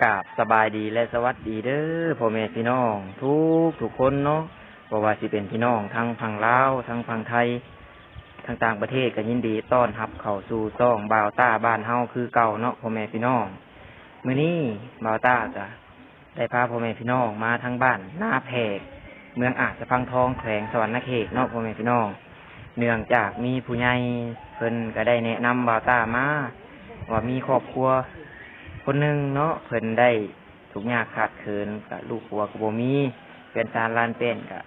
ກາບສະບາຍດີ ແລະ ສະຫວັດດີເດີ ພໍ່ແມ່ພີ່ນ້ອງທຸກໆຄົນເນາະ, ບໍ່ວ່າຊິເປັນພີ່ນ້ອງທັງຝັ່ງລາວ ທັງຝັ່ງໄທ ທັງຕ່າງປະເທດ ກໍຍິນດີຕ້ອນຮັບເຂົ້າສູ່ຊ່ອງບ່າວຕ້າບ້ານເຮົາຄືເກົ່າເນາະ ພໍ່ແມ່ພີ່ນ້ອງ. ມື້ນີ້ບ່າວຕ້າກະ ໄດ້ພາພໍ່ແມ່ພີ່ນ້ອງມາທາງບ້ານນາແພກ ເມືອງອາດສະພັງທອງ ແຂວງສະຫວັນນະເຂດເນາະ ພໍ່ແມ່ພີ່ນ້ອງ. ເນື່ອງຈາກມີຜູ້ໃຫຍ່ເພິ່ນກໍໄດ້ແນະນຳບ່າວຕ້າມາ ວ່າມີຄອບຄົວຄົນໜຶ່ງເນາະ ເພິ່ນໄດ້ທຸກຍາກຂາດເຂີນ ກະລູກຜົວກໍບໍ່ມີ ເຮືອນຊານລານແປ້ນກະ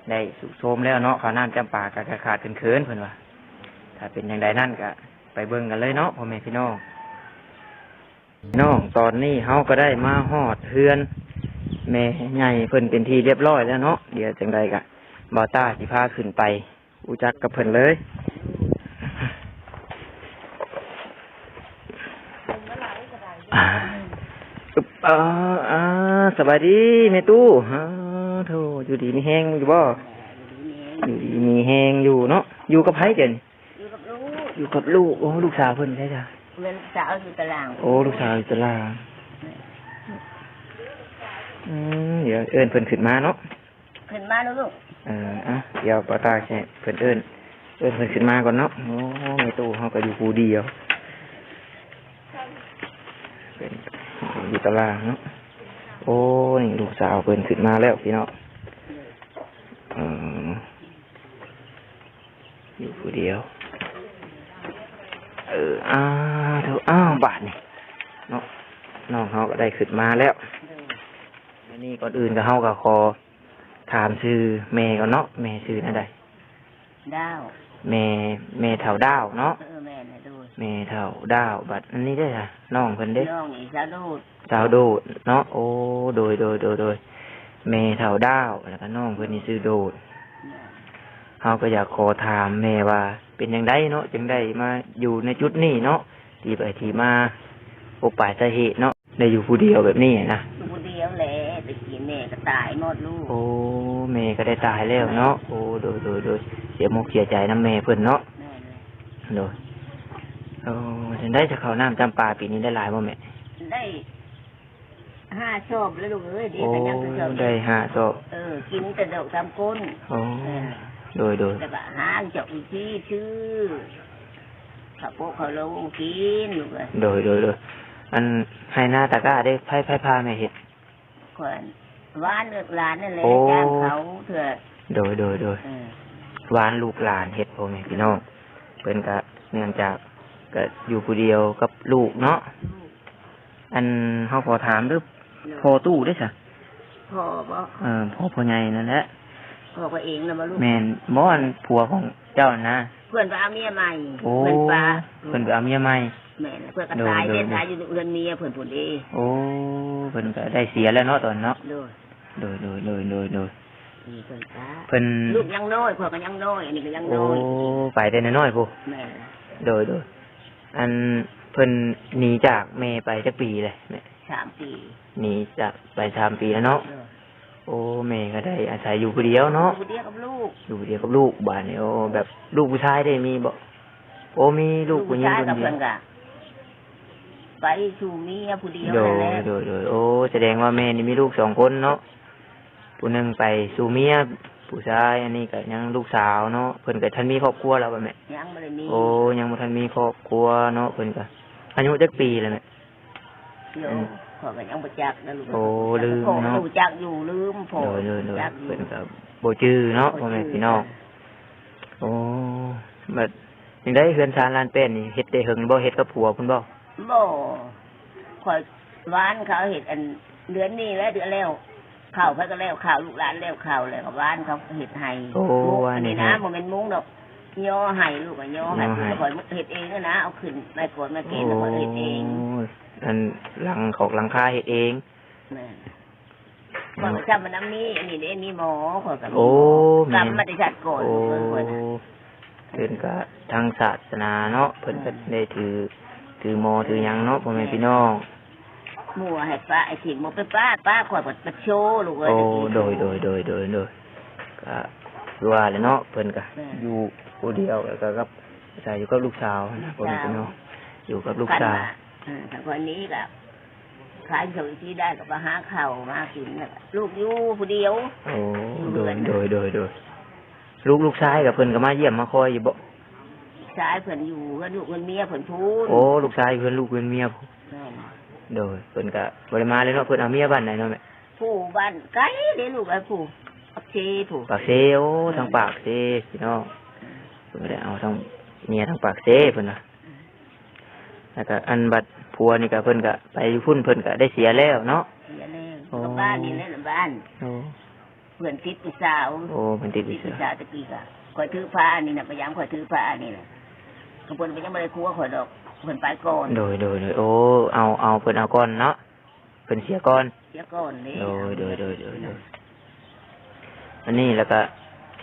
ໄດ້ຊຸດໂຊມແລ້ວເນາະ, ເຂົ້ານ້ຳຈຳປາກະຂາດໆເຂີນໆ ເພິ່ນວ່າ. ຖ້າເປັນຈັ່ງໃດນັ້ນກະໄປເບິ່ງກັນເລີຍເນາະ ພໍ່ແມ່ພີ່ນ້ອງ. ນ້ອງ ຕອນນີ້ເຮົາກໍໄດ້ມາຮອດເຮືອນແມ່ໃຫຍ່ເພິ່ນເປັນທີ່ລຽບຮ້ອຍແລ້ວເນາະ. ດຽວຈັ່ງໃດກະບ່າວຕ້າຊິພາຂຶ້ນໄປຮູ້ຈັກກັບເພິ່ນເລີຍ. ອາ ສະບາຍດີແມ່ຕູ້. ໂທ ຢູ່ດີມີແຮງຢູ່ບໍ່? ຢູ່ດີມີແຮງຢູ່ເນາະ. ຢູ່ກັບໃຜດຽວນີ້? ຢູ່ກັບລູກ. ຢູ່ກັບລູກ. ໂອ້ ລູກສາວເພິ່ນໃສຊະ? ແມ່ນ ລູກສາວຢູ່ຕາລາງ. ໂອ້ ລູກສາວຢູ່ຕາລາງ. ອືມ ດຽວເອີ້ນເພິ່ນຂຶ້ນມາເນາະ. ຂຶ້ນມາເນາະລູກ. ເອີ ອ່ະ ດຽວບ່າວຕ້າຊິໃຫ້ເພິ່ນເອີ້ນ ເອີ້ນເພິ່ນຂຶ້ນມາກ່ອນເນາະ. ໂອ້ ແມ່ຕູ້ເຮົາກໍຢູ່ຜູ້ດຽວ ເພິ່ນຢູ່ຕາລາງເນາະ. ໂອ້ ນີ້ລູກສາວເພິ່ນຂຶ້ນມາແລ້ວພີ່ນ້ອງ. ເອີ ຢູ່ຜູ້ດຽວ. ເອີ ອ້າວ ໂທ້ ອ້າວ ບາດນີ້ເນາະ ນ້ອງເຮົາກໍໄດ້ຂຶ້ນມາແລ້ວ. ໂດຍ ອັນນີ້ກ່ອນອື່ນກໍ ເຮົາກໍຂໍຖາມຊື່ແມ່ກ່ອນເນາະ. ແມ່ຊື່ແນວໃດ? ດາວ. ແມ່ ແມ່ເຖົ້າດາວເນາະ. ເອີ ແມ່ນແຫຼະ. ໂດຍ ແມ່ເຖົ້າດາວ. ບັດອັນນີ້ເດ້ ນ້ອງເພິ່ນເດ້? ນ້ອງອີ່ສາວໂດດ. ສາວໂດດເນາະ. ໂອ້ ໂດຍ ໂດຍ ໂດຍ ໂດຍ ແມ່ເຖົ້າດາວ ແລ້ວກໍນ້ອງເພິ່ນນີ້ຊື່ໂດດ. ເຮົາກໍຢາກຂໍຖາມແມ່ວ່າ ເປັນຈັ່ງໃດເນາະ ຈຶ່ງໄດ້ມາຢູ່ໃນຈຸດນີ້ເນາະ ທີ່ໄປທີ່ມາ ປົກປາຍສາເຫດເນາະ ໄດ້ຢູ່ຜູ້ດຽວແບບນີ້ນະ? ຢູ່ຜູ້ດຽວແຫຼະ ແຕ່ກີ້ແມ່ກໍຕາຍໝົດລູກ. ໂອ້ ແມ່ກໍໄດ້ຕາຍແລ້ວເນາະ. ໂອ້ ໂດຍ ໂດຍ ໂດຍ ເສຍມົກເສຍໃຈນຳແມ່ເພິ່ນເນາະ. ແມ່ນແຫຼະ. ໂດຍ ໂອ້ ຈັ່ງໃດ ຈະເຂົ້ານ້ຳຈຳປາປີນີ້ໄດ້ຫຼາຍບໍ່ແມ່? ໄດ້ ຫ້າຊອບແລ້ວລູກເອີຍ. ໂອ້ ເດ້ ກໍຍັງແຕ່ຊອບ ໄດ້ຫ້າຊອບ. ເອີ ກິນແຕ່ດອກຕຳກົ້ນ. ໂອ້ ເອີ ໂດຍ ໂດຍ ແລ້ວກໍຫາເຈົ້າອີກທີຊື້ເຂົ້າໂພດເຂົ້າໂລກິນລູກເອີຍ. ໂດຍ ໂດຍ ໂດຍ ອັນໄຮ່ນາຕາກ້າເດ້ ໃຜ ໃຜພາແມ່ເຮັດ? ຂ້ອຍ ຫວານເອີກຫຼານນັ້ນແຫຼະ. ໂອ້ ຈ້າງເຂົາເທື່ອ. ໂດຍ ໂດຍ ໂດຍ ເອີ ຫວານລູກຫຼານເຮັດ ພໍ່ແມ່ພີ່ນ້ອງ. ເພິ່ນກະເນື່ອງຈາກກະຢູ່ຜູ້ດຽວກັບລູກເນາະ. ອັນ ເຮົາຂໍຖາມເດີ້ ໂດຍ ພໍ່ຕູ້ເດ້ຊະ? ພໍ່ບໍ? ເອີ ພໍ່ ພໍ່ໃຫຍ່ນັ້ນແຫຼະ. ພໍ່ເຂົາເອງນະບໍລູກ? ແມ່ນ. ບໍ່ ອັນຜົວຂອງເຈົ້ານະ? ເພິ່ນໄປເອົາເມຍໃໝ່. ໂອ້ ເພິ່ນປະ ເພິ່ນໄປເອົາເມຍໃໝ່. ແມ່ນ. ເພິ່ນກໍ ໂດຍ ຕາຍ ໂດຍ ເດ້ ຕາຍຢູ່ເຮືອນເມຍເພິ່ນພຸ້ນເດ້. ໂອ້ ເພິ່ນກໍໄດ້ເສຍແລ້ວເນາະຕອນເນາະ. ໂດຍ ໂດຍ ໂດຍ ເພິ່ນປະ. ເພິ່ນ ລູກຍັງນ້ອຍ ຂ້ອຍກໍຍັງນ້ອຍ ອັນນີ້ກໍຍັງນ້ອຍ. ໂອ້ ໄປແຕ່ນ້ອຍໆພຸ້ນ. ແມ່ນ. ໂດຍ ໂດຍ ອັນ ເພິ່ນໜີຈາກແມ່ໄປຈັກປີແລ້ວແມ່? ສາມປີ. ໜີຈາກໄປສາມປີແລ້ວເນາະ. ໂດຍ. ໂອ້ ແມ່ກໍໄດ້ອາໄສຢູ່ຜູ້ດຽວເນາະ. ຢູ່ຜູ້ດຽວກັບລູກ. ຢູ່ຜູ້ດຽວກັບລູກບາດນີ້. ໂອ້ ແບບລູກຜູ້ຊາຍເດ້ມີບໍ່? ໂອ້ ມີລູກຜູ້ຍິງຄົນດຽວ. ເພິ່ນກໍໄປສູ່ເມຍຜູ້ດຽວ. ໂດຍ ນັ້ນແຫຼະ. ໂດຍ ໂດຍ ໂອ້ ສະແດງວ່າແມ່ນີ້ມີລູກສອງຄົນເນາະ. ຜູ້ໜຶ່ງໄປສູ່ເມຍຜູ້ຊາຍ ອັນນີ້ກໍຍັງລູກສາວເນາະ. ເພິ່ນກໍທັນມີຄອບຄົວແລ້ວບໍ່ແມ່? ຍັງບໍ່ໄດ້ມີ. ໂອ້ ຍັງບໍ່ທັນມີຄອບຄົວເນາະ. ເພິ່ນກໍອາຍຸຈັກປີແລ້ວແມ່? ໂຍ ອືມ ຂ້ອຍກໍຍັງບໍ່ຈັກນະລູກ. ໂອ້ ລືມເນາະ. ຮູ້ຈັກຢູ່ ລືມ. ໂດຍ ໂດຍ ໂດຍ ເພິ່ນກໍບໍ່ຈື່ເນາະ ພໍ່ແມ່ພີ່ນ້ອງ. ໂອ້ ບັດຈັ່ງໃດ ເຮືອນຊານລານແປ້ນນີ້ເຮັດໄດ້ເຫິງບໍ່? ເຮັດກັບຜົວພຸ້ນບໍ່? ບໍ່ ຂ້ອຍຫວ່ານເຂົາເຮັດ ອັນ ເດືອນນີ້ແຫຼະ ເດືອນແລ້ວ ເຂົ້າ ໃຜກໍແລ້ວເຂົ້າ ລູກຫຼານແລ້ວເຂົ້າ ແລ້ວກໍຫວ່ານເຂົາເຮັດໃຫ້. ໂອ້ ອັນນີ້ນະ ບໍ່ແມ່ນມຸງດອກ ຍໍໃຫ້ ລູກກໍຍໍໃຫ້. ຂ້ອຍເຮັດເອງນະ ເອົາຂຶ້ນໄມ້ກວາດໄມ້ເກັນ ຂ້ອຍເຮັດເອງ. ໂອ້ ອັນ ຫຼັງຄອກຫຼັງຄາເຮັດເອງ. ແມ່ນ. ເນາະ ຂ້ອຍກໍຈຳມັນນຳມີ ອັນນີ້ເດ້ ມີໝໍ ຂ້ອຍກໍມີໝໍ. ໂອ້ ແມ່ນ. ກຳມາແຕ່ຊາດກ່ອນ. ໂອ້ ເພິ່ນກໍທາງສາສະໜາເນາະ ເພິ່ນກໍ ແມ່ນ ໄດ້ຖື ຖືໝໍຖືຫຍັງເນາະ ພໍ່ແມ່ພີ່ນ້ອງ. ໝູ່ໃຫ້ປະ ໃຫ້ຖິ້ມ ບໍ່ໄປປະ ປະ ຂ້ອຍກໍປະໂຊລູກເອີຍ. ໂອ້ ໂດຍ ໂດຍ ໂດຍ ໂດຍ ໂດຍ ກໍຄືວ່າແຫຼະເນາະ ເພິ່ນກໍ ແມ່ນ ຢູ່ຜູ້ດຽວ ແລ້ວກໍກັບ ອາໄສຢູ່ກັບລູກສາວນະ ພໍ່ແມ່ພີ່ນ້ອງ ຢູ່ກັບລູກສາວ. ຄັນວ່າ ເອີ ຄັນຂ້ອຍໜີກໍ ຂາຍເຂົ້າອີກທີໄດ້ກໍໄປຫາເຂົ້າມາກິນ ແລ້ວກໍລູກຢູ່ຜູ້ດຽວ. ໂອ້ ຢູ່ ໂດ ເຮືອນ ໂດຍ ໂດຍ ໂດຍ. ລູກ ລູກຊາຍກໍເພິ່ນກໍມາຢ້ຽມມາຄອຍຢູ່ບໍ່? ຊາຍເພິ່ນຢູ່ເຮືອນລູກເຮືອນເມຍເພິ່ນພຸ້ນ. ໂອ້ ລູກຊາຍເຮືອນລູກເຮືອນເມຍ. ແມ່ນ. ໂດຍ ເພິ່ນກໍບໍ່ໄດ້ມາເລີຍເນາະ. ເພິ່ນເອົາເມຍບ້ານໃດເນາະແມ່? ຜູ້ ບ້ານໄກເດ້ລູກເອີຍ ຜູ້ປາກເຊຜູ້. ປາກເຊ. ໂອ້ ເອີ ທາງປາກເຊພີ່ນ້ອງ. ເພິ່ນກໍໄດ້ເອົາທັງເມຍທາງປາກເຊເພິ່ນວ່າ. ແລ້ວກໍອັນບັດຜົວນີ້ກໍເພິ່ນກໍໄປຢູ່ພຸ້ນ ເພິ່ນກໍໄດ້ເສຍແລ້ວເນາະ. ເສຍແລ້ວ. ໂອ້ ກັບບ້ານນີ້ແຫຼະ ບ້ານ. ໂອ້ ເພື່ອນຕິດຜູ້ສາວ. ໂອ້ ເພິ່ນຕິດຜູ້ສາວ. ຕິດຜູ້ສາວແຕ່ກີ້ກໍ ຂ້ອຍຖືພານີ້ນະ ພະຍາຍາມຂ້ອຍຖືພານີ້ນະ ເພິ່ນກໍຍັງບໍ່ໄດ້ຜົວຂ້ອຍດອກ ເພິ່ນໄປກ່ອນ. ໂດຍ ໂດຍ ໂດຍ. ໂອ້ ເອົາ ເອົາ ເພິ່ນເອົາກ່ອນເນາະ. ເພິ່ນເສຍກ່ອນ. ເສຍກ່ອນເດ້. ໂດຍ ໂດຍ ໂດຍ ໂດຍ ໂດຍ. ອັນນີ້ແລ້ວກໍ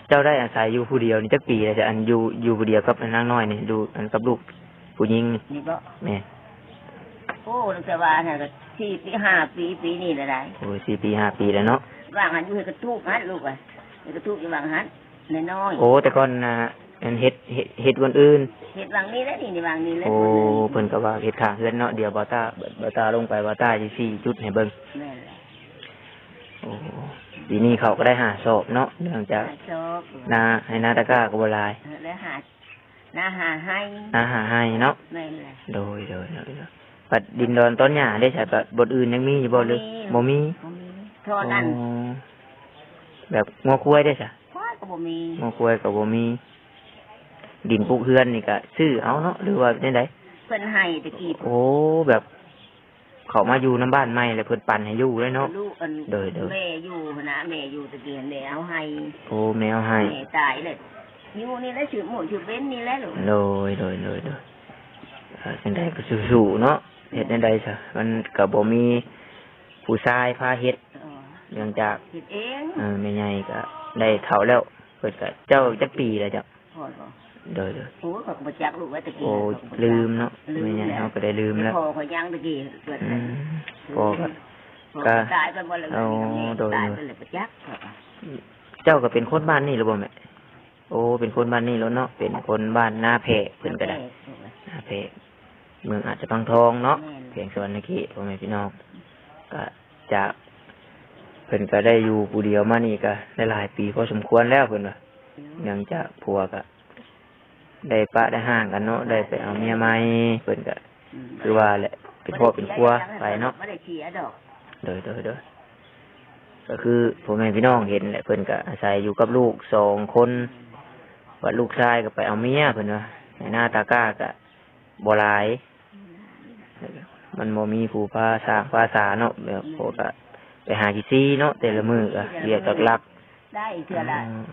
ເຈົ້າໄດ້ອາໄສຢູ່ຜູ້ດຽວນີ້ຈັກປີແລ້ວ? ອັນຢູ່ ຢູ່ຜູ້ດຽວກັບນາງນ້ອຍນີ້ ຢູ່ ອັນກັບລູກຜູ້ຍິງນີ້. ນີ້ບໍ? ແມ່ນ. ໂອ້ ຕັ້ງແຕ່ວ່ານັ້ນກໍສີ່ປີ ຫ້າປີ ປີນີ້ແຫຼະໄດ໋. ໂອ້ຍ ສີ່ປີ ຫ້າປີແລ້ວເນາະ. ວ່າງຫັ້ນຢູ່ເຮັດກະຕູບຫັ້ນລູກເອີຍ ເຮັດກະຕູບຢູ່ວ່າງຫັ້ນ ນ້ອຍໆ. ໂອ້ ແຕ່ກ່ອນນະ ອັນເຮັດ ເຮັດ ເຮັດບ່ອນອື່ນ. ເຮັດວ່າງນີ້ແຫຼະ ນີ້ ນີ້ວ່າງນີ້ແຫຼະ. ໂອ້ ເພິ່ນກໍວ່າເຮັດຂ້າງເຮືອນເນາະ. ດຽວບ່າວຕາ ບ່າວຕາລົງໄປ ບ່າວຕາຊິຊີ້ຈຸດໃຫ້ເບິ່ງ. ແມ່ນແຫຼະ. ໂອ້ ປີນີ້ເຂົ້າກໍໄດ້ຫ້າຊອບເນາະ ເນື່ອງຈາກ ຫ້າຊອບ ນາໄຮ່ນາຕາກ້າກໍບໍ່ຫຼາຍ. ເອີ ໄດ້ຫ້າ ນາຫ້າໄຮ່. ນາຫ້າໄຮ່ເນາະ. ແມ່ນແຫຼະ. ໂດຍ ໂດຍ ໂດຍ ໂດຍ. ບັດດິນດອນຕອນຫຍ້າເດ້ຊະ ບັດບ່ອນອື່ນຍັງມີຢູ່ບໍ່ ຫຼືບໍ່ມີ? ບໍ່ມີ ບໍ່ມີ. ເທົ່ານັ້ນ. ອໍ ແບບງົວຄວາຍເດ້ຊະ? ຄວາຍກໍບໍ່ມີ. ງົວຄວາຍກໍບໍ່ມີ. ດິນປູກເຮືອນນີ້ກໍຊື້ເອົາເນາະ ຫຼືວ່າແນວໃດ? ເພິ່ນໃຫ້ແຕ່ກີ້. ໂອ້ ແບບ ເຂົ້າມາຢູ່ນຳບ້ານໃໝ່ແລ້ວເພິ່ນປັນໃຫ້ຢູ່ເລີຍເນາະ. ລູກອັນ ໂດຍ ໂດຍ ແມ່ຢູ່ຫັ້ນນະ ແມ່ຢູ່ແຕ່ກີ້ຫັ້ນແຫຼະ ເອົາໃຫ້. ໂອ້ ແມ່ເອົາໃຫ້. ແມ່ຕາຍແລ້ວ ຢູ່ນີ້ແຫຼະ ຊື່ໝູ່ຊື່ເປັນນີ້ແຫຼະລູກ. ໂດຍ ໂດຍ ໂດຍ ໂດຍ. ອ່າ ຈັ່ງໃດກໍສູ້ໆເນາະ. ເຮັດແນວໃດຊະ ມັນກໍບໍ່ມີຜູ້ຊາຍພາເຮັດ. ອໍ ເນື່ອງຈາກ ເຮັດເອງ. ເອີ ແມ່ໃຫຍ່ກໍໄດ້ເຖົ້າແລ້ວ. ເພິ່ນກໍ ເຈົ້າຈັກປີແລ້ວເຈົ້າ? ຂ້ອຍບໍ? ໂດຍ ໂດຍ. ໂອ້ຍ ຂ້ອຍກໍບໍ່ຈັກລູກວ່າແຕ່ກີ້. ໂອ້ ລືມເນາະ. ລືມແລ້ວ ແມ່ໃຫຍ່ເຮົາກໍໄດ້ລືມແລ້ວ. ພໍ່ຂ້ອຍຍັງແຕ່ກີ້ເກີດ. ອືມ ພໍ່ກໍ ພໍ່ກໍຕາຍໄປໝົດແລ້ວ. ໂອ້ ຕາຍໄປແລ້ວບໍ່ຈັກ. ເຈົ້າກໍເປັນຄົນບ້ານນີ້ຫຼືບໍ່ແມ່? ໂອ້ ເປັນຄົນບ້ານນີ້ໂລດເນາະ. ເປັນຄົນບ້ານນາແພກ ເພິ່ນກໍໄດ້ ນາແພກ ນາແພກ ເມືອງອາດຈະພັງທອງເນາະ. ແມ່ນ. ແຂວງສະຫວັນນະເຂດ ພໍ່ແມ່ພີ່ນ້ອງ. ກໍຈາກ ເພິ່ນກໍໄດ້ຢູ່ຜູ້ດຽວມານີ້ກໍໄດ້ຫຼາຍປີພໍສົມຄວນແລ້ວເພິ່ນວ່າ. ເນື່ອງຈາກຜົວກໍໄດ້ປະໄດ້ຮ້າງກັນເນາະ ໄດ້ໄປເອົາເມຍໃໝ່. ເພິ່ນກໍ ອືມ ຄືວ່າແຫຼະ ເປັນຄອບເປັນຄົວໄປເນາະ. ບໍ່ໄດ້ເສຍດອກ. ໂດຍ ໂດຍ ໂດຍ. ກໍຄືພໍ່ແມ່ພີ່ນ້ອງເຫັນແຫຼະ ເພິ່ນກໍອາໄສຢູ່ກັບລູກສອງຄົນ. ອືມ ບັດລູກຊາຍກໍໄປເອົາເມຍເພິ່ນວ່າ. ໃນນາຕາກ້າກໍບໍ່ຫຼາຍ ມັນບໍ່ມີຜູ້ພາສ້າງພາສາເນາະ. ແບບ ອືມ ພວກກໍໄປຫາຂີ້ຊີ້ເນາະ ແຕ່ລະມື້ກໍວຽກຫຼັກໆ. ໄດ້ເທື່ອລະ ອືມ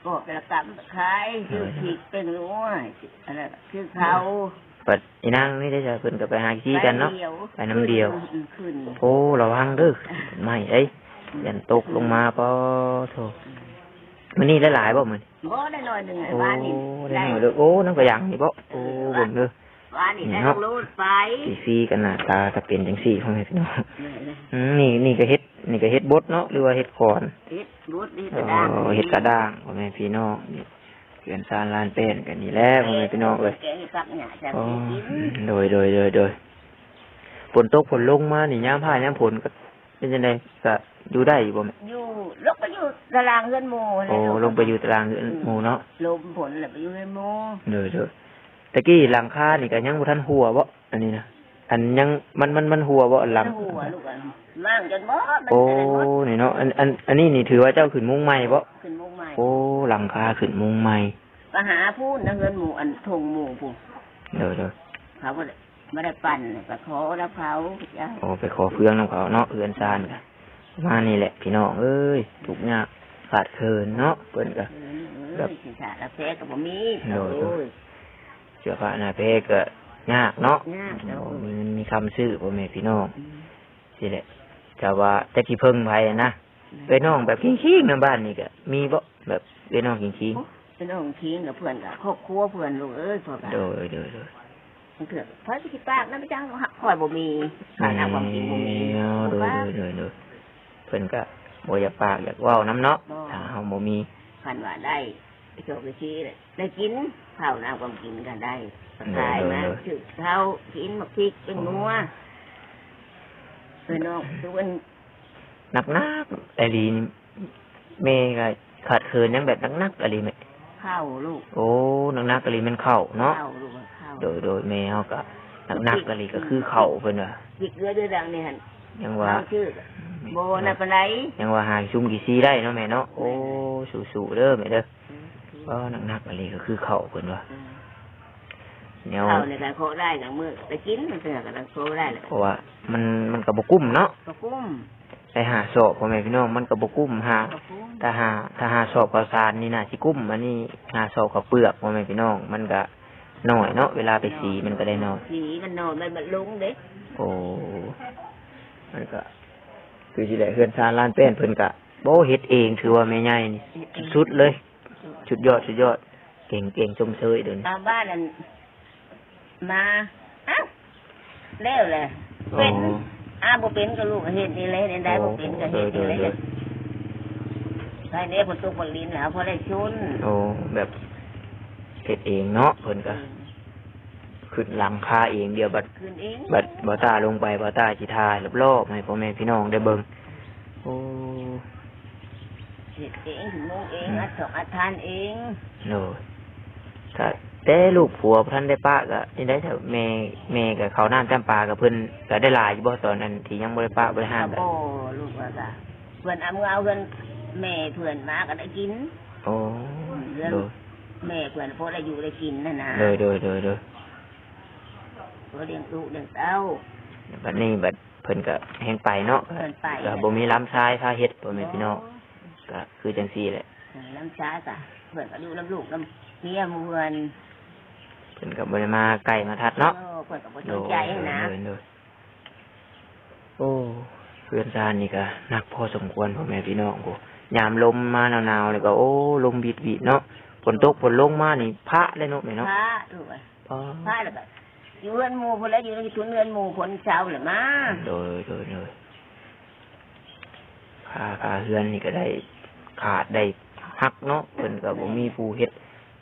ກໍໄປລະກຳຂາຍ ຊື້ ໂດຍ ພິກແປ້ງນົວ ອັນນັ້ນ ຊື້ເຂົ້າ. ບັດອີນາງນີ້ເດ້ ເພິ່ນກໍໄປຫາຂີ້ຊີ້ກັນເນາະ. ໄປນຳດຽວ. ໄປນຳດຽວ. ອືມ ຂຶ້ນ. ໂອ້ ລະວັງເດີ ໄມ້ເດ້ ຢ້ານຕົກລົງມາ. ປະໂທ ມື້ນີ້ໄດ້ຫຼາຍບໍ່ມື້ນີ້? ບໍ່ ໄດ້ໜ້ອຍໜຶ່ງ. ໂອ້ ວານນີ້ໄດ້ໜ້ອຍເດີ. ໂອ້ ນຳກະຫຍັງນີ້ບໍ່? ໂອ້ ເບິ່ງເດີ ວານນີ້ໄດ້ ເນາະ ໂລດໄປ. ຊີໆກັນ ໜ້າຕາກໍເປັນຈັ່ງຊີ້ ພໍ່ແມ່ພີ່ນ້ອງ. ແມ່ນແຫຼະ. ອືມ ນີ້ ນີ້ກໍເຮັດ ນີ້ກໍເຮັດບົດເນາະ ຫຼືວ່າເຮັດຂອນ? ເຮັດບົດ ເຮັດກະດ້າງ. ອໍ ເຮັດກະດ້າງ ພໍ່ແມ່ພີ່ນ້ອງ. ນີ້ເຮືອນຊານລານແປ້ນກັນນີ້ແຫຼະ ພໍ່ແມ່ພີ່ນ້ອງເອີຍ. ແກງກັບຫຍ້າຈະ ອໍ ກິນ. ໂດຍ ໂດຍ ໂດຍ ໂດຍ. ຝົນຕົກຝົນລົງມານີ້ ຍາມຟ້າຍາມຝົນກໍ ເປັນຈັ່ງໃດ ກະຢູ່ໄດ້ຢູ່ບໍ່ແມ່? ຢູ່ ລົງໄປຢູ່ຕາລາງເຮືອນໝູ່ຫັ້ນແຫຼະ. ໂອ້ ລົງໄປຢູ່ຕາລາງເຮືອນໝູ່ເນາະ. ລົມຝົນແລ້ວໄປຢູ່ເຮືອນໝູ່. ໂດຍ ໂດຍ. ຕະກີ້ຫຼັງຄານີ້ກະຍັງບໍ່ທັນຮົ່ວບໍ່? ອັນນີ້ນະ ອັນຍັງ ມັນ ມັນ ມັນຮົ່ວບໍ່ ຫຼັງ? ຮົ່ວລູກເອີຍ ມ້າງຈົນໝົດ. ໂອ້ ນີ້ເນາະ. ອັນ ອັນ ອັນນີ້ນີ້ຖືວ່າເຈົ້າຂຶ້ນມຸງໃໝ່ບໍ່? ຂຶ້ນມຸງໃໝ່. ໂອ້ ຫຼັງຄາຂຶ້ນມຸງໃໝ່. ໄປຫາພຸ້ນນະ ເຮືອນໝູ່ ອັນທົ່ງໝູ່ພຸ້ນ. ໂດຍ ໂດຍ. ເຂົາບໍ່ໄດ້ ບໍ່ໄດ້ປັນ ໄປຂໍນຳເຂົາເຈົ້າ. ໂອ້ ໄປຂໍເຟືອງນຳເຂົາເນາະ. ເຮືອນຊານກະປະມານນີ້ແຫຼະພີ່ນ້ອງເອີຍ ທຸກຍາກຂາດເຂີນເນາະ. ເພິ່ນກະ ເອີຍ ແບບ ຊິສາລະແພກໍບໍ່ມີ. ໂດຍ ໂດຍ. ເສື້ອຜ້າໜ້າແພກໍຍາກເນາະ. ຍາກ. ບໍ່ມີເງິນມີຄຳຊື້ ພໍ່ແມ່ພີ່ນ້ອງ. ອືມ ຊີ້ແຫຼະ ຖ້າວ່າຈັກຊິເພິ່ງໃຜນະ. ແມ່ນ. ເອື້ອຍນ້ອງແບບຄີງໆນຳບ້ານນີ້ກະມີບໍ່? ແບບເອື້ອຍນ້ອງຄີງໆ. ໂອ້ ເອື້ອຍນ້ອງຄີງກັບເພື່ອນ ກັບຄອບຄົວເພື່ອນ ລູກເອີຍ. ພວກ ໂດຍ ໂດຍ ໂດຍ. ບາງເທື່ອໃຜຊິປາກນຳໄປຈັ່ງ ຮັກຂ້ອຍບໍ່ມີ. ແມ່ນ. ຄວາມຈິງບໍ່ມີ. ໂດຍ ໂດຍ ໂດຍ ໂດຍ. ເພິ່ນກະບໍ່ຢາກປາກຢາກເວົ້ານຳເນາະ. ບໍ່. ຖ້າເຮົາບໍ່ມີ ຄັນວ່າໄດ້ ໂຊກໄດ້ຊີ ໄດ້ກິນເຂົ້ານຳ ຄວາມກິນກໍໄດ້. ໂດຍ ຂາຍມາ ໂດຍ ໂດຍ ຊື້ເຂົ້າກິນ ໝາກພິກ ແປ້ງນົວ. ໂອ້ ໂອ້ ໂອ້ ໂອ້. ເອີ ນ້ອງ ຄືເພິ່ນ ໜັກໆອີ່ຫຼີນີ້ ແມ່ກໍຂາດເຂີນຫຍັງແບບໜັກໆອີ່ຫຼີແມ່? ເຂົ້າລູກ. ໂອ້ ໜັກໆອີ່ຫຼີແມ່ນເຂົ້າເນາະ. ເຂົ້າລູກ ເຂົ້າ. ໂດຍໆ ແມ່ເຮົາກໍໜັກໆອີ່ຫຼີກໍຄືເຂົ້າເພິ່ນວ່າ. ຈິກເຮືອເດີດັງນີ້ຫັ້ນ ຍັງວ່າ ເຂົ້າຊື່ບໍ່ໜັກປານໃດ ຍັງວ່າຫາຂີ້ຊຸມຂີ້ຊີໄດ້ເນາະແມ່ເນາະ. ໂອ້ ສູ້ໆເດີແມ່ເດີ. ອືມ ເວົ້າໜັກໆອີ່ຫຼີກໍຄືເຂົ້າເພິ່ນວ່າ. ອືມ ແນວ ເຂົ້ານີ້ກໍພໍໄດ້ ບາງມື້ໄດ້ກິນ ບາງເທື່ອກໍພໍໄດ້ແຫຼະ ເພາະວ່າມັນ ມັນກໍບໍ່ກຸ້ມເນາະ. ບໍ່ກຸ້ມ ໄດ້ຫ້າສອບ ພໍ່ແມ່ພີ່ນ້ອງ ມັນກໍບໍ່ກຸ້ມ. ຫ້າ ບໍ່ກຸ້ມ ຖ້າຫ້າ ຖ້າຫ້າສອບເຂົ້າສານນີ້ໜ້າຊິກຸ້ມ. ອັນນີ້ຫ້າສອບເຂົ້າເປືອກ ພໍ່ແມ່ພີ່ນ້ອງ ມັນກໍໜ້ອຍເນາະ ເວລາໄປສີມັນກໍໄດ້ໜ້ອຍ. ສີມັນໜ້ອຍ ມັນ ມັນລົງເດ້. ໂອ້ ມັນກໍຄືຊິແຫຼະ ເຮືອນຊານລານແປ້ນເພິ່ນກໍບໍ່ເຮັດເອງ ຖືວ່າແມ່ໃຫຍ່ນີ້ ເຮັດເອງ ສຸດໆເລີຍ. ສຸດຍອດ ສຸດຍອດ ເກັ່ງໆ ຊົມເຊີຍເດີ. ຕາມບ້ານນັ້ນມາ ອ້າວ ແລ້ວແຫຼະ ເປັນ. ອໍ ອ້າ ບໍ່ເປັນກໍລູກເຮັດນີ້ແຫຼະ ເຮັດແນວໃດ ອໍ ບໍ່ເປັນກໍເຮັດນີ້ແຫຼະ. ໂດຍໆ ໃຜແດ່ ຝົນຕົກຝົນລິນແລ້ວ ພໍໄດ້ຊົນ. ໂອ້ ແບບເຮັດເອງເນາະ ເພິ່ນກໍ ອືມ ຂຶ້ນຫຼັງຄາເອງ. ດຽວບັດ ຂຶ້ນເອງ ບັດບ່າວຕ້າລົງໄປ ບ່າວຕ້າຊິຖ່າຍລອບໆໃຫ້ພໍ່ແມ່ພີ່ນ້ອງໄດ້ເບິ່ງ. ໂອ້ ເຮັດເອງ ມຸງເອງ ອືມ ອັດສອກອັດທານເອງ. ໂດຍ ຖ້າແຕ່ລູກຜົວບໍ່ທັນໄດ້ປະກໍນີ້ໄດ໋. ຖ້າແມ່ ແມ່ກໍເຂົ້ານ້ຳຈຳປາກັບເພິ່ນກໍໄດ້ຫຼາຍຢູ່ບໍ່ ຕອນນັ້ນທີ່ຍັງບໍ່ໄດ້ປະ ບໍ່ໄດ້ຮ້າງກັນ? ບໍ່ ລູກວ່າກໍ ເພິ່ນເອົາ ເອົາເຮືອນແມ່ເພິ່ນມາກໍໄດ້ກິນ. ໂອ້ ເຮືອນ ໂດຍ ແມ່ເພິ່ນພໍໄດ້ຢູ່ໄດ້ກິນຫັ້ນນະ. ໂດຍໆໆໆ ພໍລ້ຽງລູກລ້ຽງເຕົ້າ. ບັດນີ້ບັດ ເພິ່ນກໍແຮ່ງໄປເນາະ ເພິ່ນໄປ ກໍບໍ່ມີລຳຊາຍພາເຮັດ ພໍ່ແມ່ພີ່ນ້ອງ. ໂດຍ ກໍຄືຈັ່ງຊີ້ແຫຼະ ເອີ ລຳຊາຍກໍ ເພິ່ນກໍຢູ່ນຳລູກນຳເມຍໝູ່ເຮືອນ ເພິ່ນກໍບໍ່ໄດ້ມາໃກ້ມາທັດເນາະ. ໂດຍ ເພິ່ນກໍບໍ່ສົນໃຈຫັ້ນນະ. ໂດຍໆ ໂອ້ ເຮືອນຊານນີ້ກໍໜັກພໍສົມຄວນ ພໍ່ແມ່ພີ່ນ້ອງ. ໂອ້ ຍາມລົມມາໜາວໆນີ້ກໍ ໂອ້ ລົມຫວີດໆເນາະ. ຝົນຕົກຝົນລົງມານີ້ພະເລີຍເນາະແມ່ເນາະ. ພະ ໂດຍ ອໍ ພະແລ້ວກໍຢູ່ເຮືອນໝູ່ພຸ້ນແຫຼະ ຢູ່ໃນທຸນເຮືອນໝູ່ ຝົນເຊົາແລ້ວມາ. ໂດຍໆໆ ພາ ພາເຮືອນນີ້ກໍໄດ້ຂາດໄດ້ຫັກເນາະ ເພິ່ນກໍບໍ່ມີຜູ້ເຮັດ.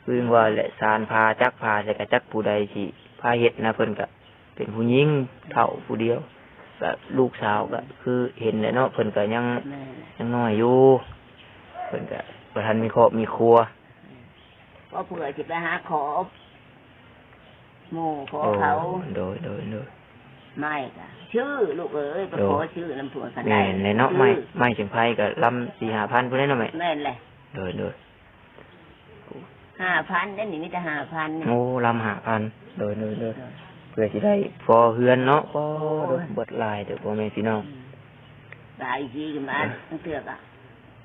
ຄືວ່າແຫຼະ ສານຜ້າ ຈັກຜ້າໃສ່ກໍຈັກຜູ້ໃດຊິພາເຮັດນະ. ເພິ່ນກໍເປັນຜູ້ຍິງເຖົ້າຜູ້ດຽວ ກໍລູກສາວກໍຄືເຫັນແຫຼະເນາະ ເພິ່ນກໍຍັງ ແມ່ນ ຍັງນ້ອຍຢູ່ ເພິ່ນກໍບໍ່ທັນມີຄອບມີຄົວ. ບໍ່ເພື່ອຊິໄປຫາຂໍໝູ່ຂໍເຂົາ. ໂອ້ ໂດຍໆໆ ໄມ້ກໍຊື້ລູກເອີຍ ໄປ ໂດຍ ຂໍຊື້ນຳເພິ່ນກໍໄດ້. ແມ່ນແຫຼະເນາະ ຊື້ ໄມ້ ໄມ້ເຊີງໄພກໍລຳສີ່ຫ້າພັນພຸ້ນແຫຼະເນາະແມ່. ແມ່ນແຫຼະ ໂດຍໆ ຫ້າພັນເດ້ນີ້ ມີແຕ່ຫ້າພັນນີ້. ໂອ້ ລຳຫ້າພັນ ໂດຍໆໆ ໂດຍ ເພື່ອຊິໄດ້ພໍເຮືອນເນາະ. ໂອ້ ໂອ້ຍ ເບິດຫຼາຍເດີ ພໍ່ແມ່ພີ່ນ້ອງ. ອືມ ຫຼາຍຊີກັນມາ ເອີ ບາງເທື່ອກໍ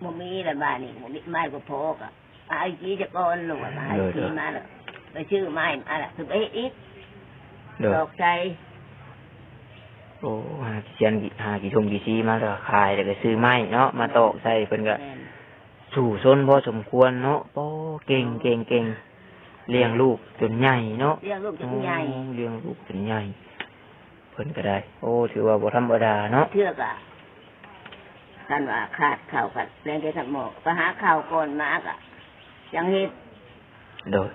ບໍ່ມີລະ ບາດນີ້ບໍ່ມີໄມ້ກໍພໍກໍ ອາຍຈີຈະກ່ອນ ລູກວ່າ ອາຍຈີມາແລ້ວ ໂດຍໆ ໄປຊື້ໄມ້ມາແລ້ວ ຄືໄປເຮັດອີກ ໂດຍ ຕອກໃສ່. ໂອ້ ຫາຂຽນ ຫາຂີ້ຖົງຂີ້ຊີມາແລ້ວຂາຍ ແລ້ວກໍຊື້ໄມ້ເນາະ ມາຕອກໃສ່. ເພິ່ນກໍ ແມ່ນ ສູ້ຊົນພໍສົມຄວນເນາະ. ໂອ້ ເກັ່ງ ເກັ່ງ ເກັ່ງ ລ້ຽງລູກຈົນໃຫຍ່ເນາະ ລ້ຽງລູກຈົນໃຫຍ່ ໂອ້ ລ້ຽງລູກຈົນໃຫຍ່. ເພິ່ນກໍໄດ້ ໂອ້ ຖືວ່າບໍ່ທຳມະດາເນາະ. ເທື່ອກະ ຄັນວ່າຂາດເຂົ້າກໍແລງແຕ່ສະໝໍ ໄປຫາເຂົ້າກ່ອນ ມາກໍຈັ່ງເຮັດ ໂດຍ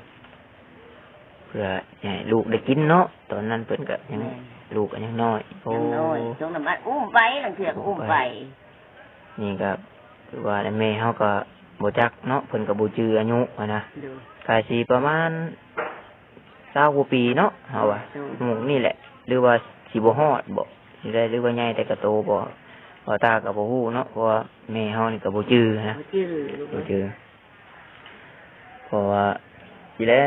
ເພື່ອໃຫ້ລູກໄດ້ກິນເນາະ. ຕອນນັ້ນເພິ່ນກໍຍັງ ແມ່ນ ລູກກໍຍັງນ້ອຍ ໂອ້ ຍັງນ້ອຍ ສົ່ງນ້ຳມັນ ອຸ້ມໄປ ລາງເທື່ອກໍອຸ້ມໄປ ອຸ້ມໄປ. ນີ້ກໍຄືວ່າແມ່ເຮົາກໍບໍ່ຈັກເນາະ ເພິ່ນກໍບໍ່ຈື່ອາຍຸຫັ້ນນະ ໂດຍ ກະຊິປະມານ ຊາວກວ່າປີເນາະ ເຮົາວ່າ ໂດຍ ໝູ່ນີ້ແຫຼະ ຫຼືວ່າຊິບໍ່ຮອດບໍ ຊິໄດ້ ຫຼືວ່າໃຫຍ່ແຕ່ກະໂຕບໍ ບ່າວຕ້າກໍບໍ່ຮູ້ເນາະ ເພາະວ່າແມ່ເຮົານີ້ກໍບໍ່ຈື່ນະ ບໍ່ຈື່ ບໍ່ຈື່ ເພາະວ່າ ຊິແລະ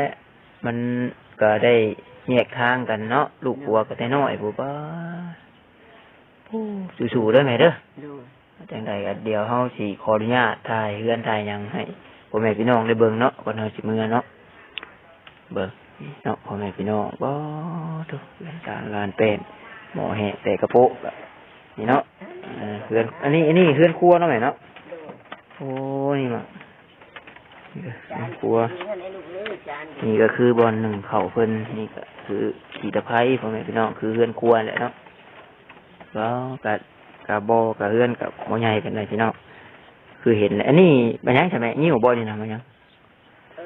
ມັນກໍໄດ້ແຍກທາງກັນເນາະ ລູກຜົວກໍແຕ່ນ້ອຍພຸ້ນ ປ້າ ໂອ້ ສູ້ໆເດີແມ່ເດີ ໂດຍ. ຈັ່ງໃດກໍດຽວເຮົາຊິຂໍອະນຸຍາດຖ່າຍເຮືອນຖ່າຍຫຍັງໃຫ້ພໍ່ແມ່ພີ່ນ້ອງໄດ້ເບິ່ງເນາະ ກ່ອນເຮົາຊິເມືອເນາະ. ເບິ່ງເນາະ ພໍ່ແມ່ພີ່ນ້ອງ ປາໂທ້ ເຮືອນຊານລານແປ້ນ ໝໍ້ແຫ້ງແຕ່ກະໂປະ ນີ້ເນາະ ເອີ ເຮືອນ ອັນນີ້ ອັນນີ້ເຮືອນຄົວເນາະແມ່ເນາະ. ໂອ້ ນີ້ມາ ນີ້ກໍເຮືອນຄົວ ນີ້ກໍຄືບ່ອນໜຶ້ງເຂົ້າເພິ່ນ ນີ້ກໍຄືຂີ້ຕະໄຄ ພໍ່ແມ່ພີ່ນ້ອງ ຄືເຮືອນຄົວແຫຼະເນາະ. ເວົ້າກະ ກະບໍ່ ກະເຮືອນກະບໍ່ໃຫຍ່ປານໃດພີ່ນ້ອງ ຄືເຫັນແຫຼະ. ອັນນີ້ແມ່ນຫຍັງຊະແມ່? ງິ້ວບໍ່ນີ້ນະ ແມ່ນຫຍັງ? ເອີ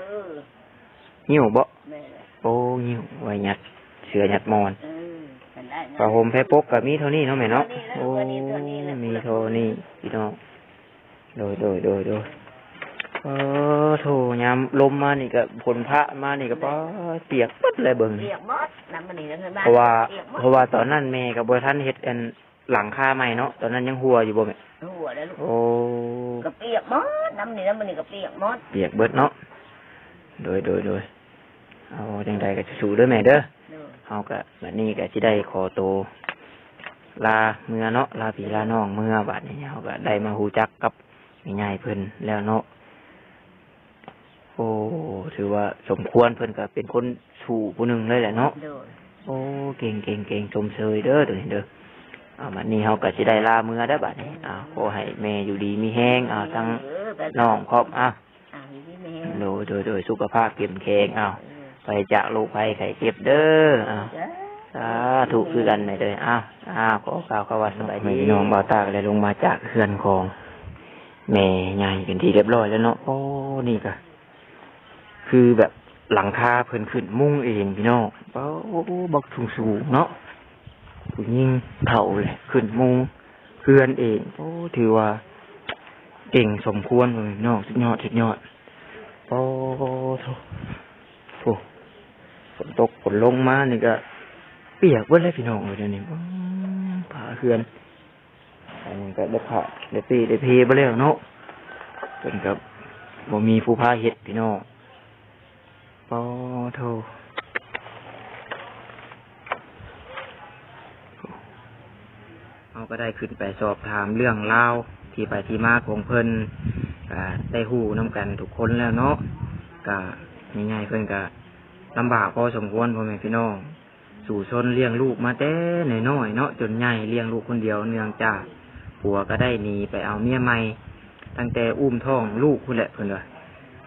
ງິ້ວບໍ່? ແມ່ນແຫຼະ ໂອ້ ງິ້ວໄວ້ຍັດເສື້ອຍັດໝອນ ເອີ. ຜ້າຫົ່ມແພປົກກໍມີເທົ່ານີ້ເນາະແມ່ເນາະ. ໂອ້ ມີເທົ່ານີ້ພີ່ນ້ອງ. ໂດຍໆໆໆ. ເອີ ໂທ້ ຍາມລົມມານີ້ກໍ ຝົນພະມານີ້ກໍ ປາດ ປຽກເບິດແຫຼະເບິ່ງ. ປຽກໝົດນຳມື້ນີ້ນະ. ເພາະວ່າ ປຽກໝົດ ເພາະວ່າຕອນນັ້ນແມ່ກໍບໍ່ທັນເຮັດອັນ ຫຼັງຄາໃໝ່ເນາະ. ຕອນນັ້ນຍັງຮົ່ວຢູ່ບໍ່ແມ່? ຮົ່ວແລ້ວລູກ. ໂອ້ ກໍປຽກໝົດນຳນີ້ນະ. ມື້ນີ້ກໍປຽກໝົດ ປຽກເບິດເນາະ. ໂດຍໆໆ. ເອົາ ຈັ່ງໃດກໍສູ້ໆເດີແມ່ເດີ. ໂດຍ. ເຮົາກໍ ບັດນີ້ກໍຊິໄດ້ຂໍໂຕລາເມືອເນາະ, ລາພີ່ລານ້ອງເມືອ. ບັດນີ້ເຮົາກໍໄດ້ມາຮູ້ຈັກກັບແມ່ໃຫຍ່ເພິ່ນແລ້ວເນາະ. ໂອ້ ຖືວ່າສົມຄວນ, ເພິ່ນກໍເປັນຄົນສູ້ຜູ້ໜຶ່ງເລີຍແຫຼະເນາະ. ໂດຍ. ໂອ້ ເກັ່ງໆໆ ຊົມເຊີຍເດີໂຕນີ້ເດີ. ເອົາ ບັດນີ້ເຮົາກໍຊິໄດ້ລາເມືອແລ້ວບັດນີ້. ເອົາ ຂໍໃຫ້ແມ່ຢູ່ດີມີແຮງ. ເອົາ ທັງ ເອີ ໄປ ນ້ອງຄອບ ເອົາ ອ່າ ຢູ່ດີມີແຮງ. ໂດຍໆໆ ສຸຂະພາບເຂັ້ມແຂງ. ເອົາ ເອີ ໄປຈາກໂລກໄພໄຂ້ເຈັບເດີ. ເອົາ ເອີ ສາທຸຄືກັນແມ່ເດີ. ເອົາ ເອົາ ຂໍກ່າວຄຳວ່າສະບາຍດີ. ພີ່ນ້ອງ ບ່າວຕາກໍໄດ້ລົງມາຈາກເຮືອນຂອງແມ່ໃຫຍ່ເປັນທີ່ຮຽບຮ້ອຍແລ້ວເນາະ. ໂອ້ ນີ້ກໍ ຄືແບບຫຼັງຄາເພິ່ນຂຶ້ນມຸງເອງພີ່ນ້ອງ. ໂອ້ ບັກສູງໆເນາະ. ຜູ້ຍິງເຖົ້າແຫຼະຂຶ້ນມຸງເຮືອນເອງ. ໂອ້ ຖືວ່າເກັ່ງສົມຄວນພີ່ນ້ອງ. ສຸດຍອດ ສຸດຍອດ. ໂອ້ ໂທ້ ໂອ້ ຝົນຕົກຝົນລົງມານີ້ກໍປຽກເບິດແລ້ວພີ່ນ້ອງເອີຍ. ດຽວນີ້ ອືມ ຝາເຮືອນ ອັນນີ້ກໍໄດ້ພະໄດ້ເປໄດ້ເພໄປແລ້ວເນາະ. ເພິ່ນກໍບໍ່ມີຜູ້ພາເຮັດພີ່ນ້ອງ. ປາໂທ້ ເຮົາກໍໄດ້ຂຶ້ນໄປສອບຖາມເລື່ອງລາວທີ່ໄປທີ່ມາຂອງເພິ່ນ ກໍໄດ້ຮູ້ນຳກັນທຸກຄົນແລ້ວເນາະ. ກໍແມ່ໃຫຍ່ເພິ່ນກໍລຳບາກພໍສົມຄວນ ພໍ່ແມ່ພີ່ນ້ອງ. ສູ້ຊົນລ້ຽງລູກມາແຕ່ນ້ອຍໆເນາະ ຈົນໃຫຍ່ລ້ຽງລູກຄົນດຽວ, ເນື່ອງຈາກຜົວກໍໄດ້ໜີໄປເອົາເມຍໃໝ່ຕັ້ງແຕ່ອຸ້ມທ້ອງລູກພຸ້ນແຫຼະເພິ່ນວ່າ.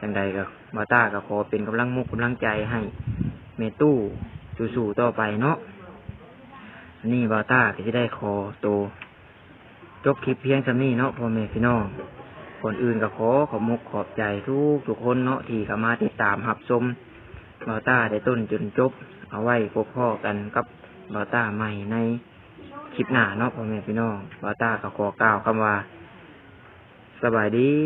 ຈັ່ງໃດກໍ ບ່າວຕ້າກໍຂໍເປັນກຳລັງມຸກກຳລັງໃຈໃຫ້ແມ່ຕູ້ສູ້ໆຕໍ່ໄປເນາະ. ອັນນີ້ບ່າວຕ້າກໍຊິໄດ້ຂໍໂຕ ຈົບຄລິບພຽງສ່ຳນີ້ເນາະ ພໍ່ແມ່ພີ່ນ້ອງ. ກ່ອນອື່ນກໍຂໍຂອບມຸກຂອບໃຈທຸກໆຄົນເນາະ ທີ່ເຂົ້າມາຕິດຕາມຮັບຊົມບ່າວຕ້າແຕ່ຕົ້ນຈົນຈົບ. ເອົາໄວ້ພົບພໍ້ກັນກັບບ່າວຕ້າໃໝ່ໃນຄລິບໜ້າເນາະ ພໍ່ແມ່ພີ່ນ້ອງ. ບ່າວຕ້າກໍຂໍກ່າວຄຳວ່າ ສະບາຍດີ.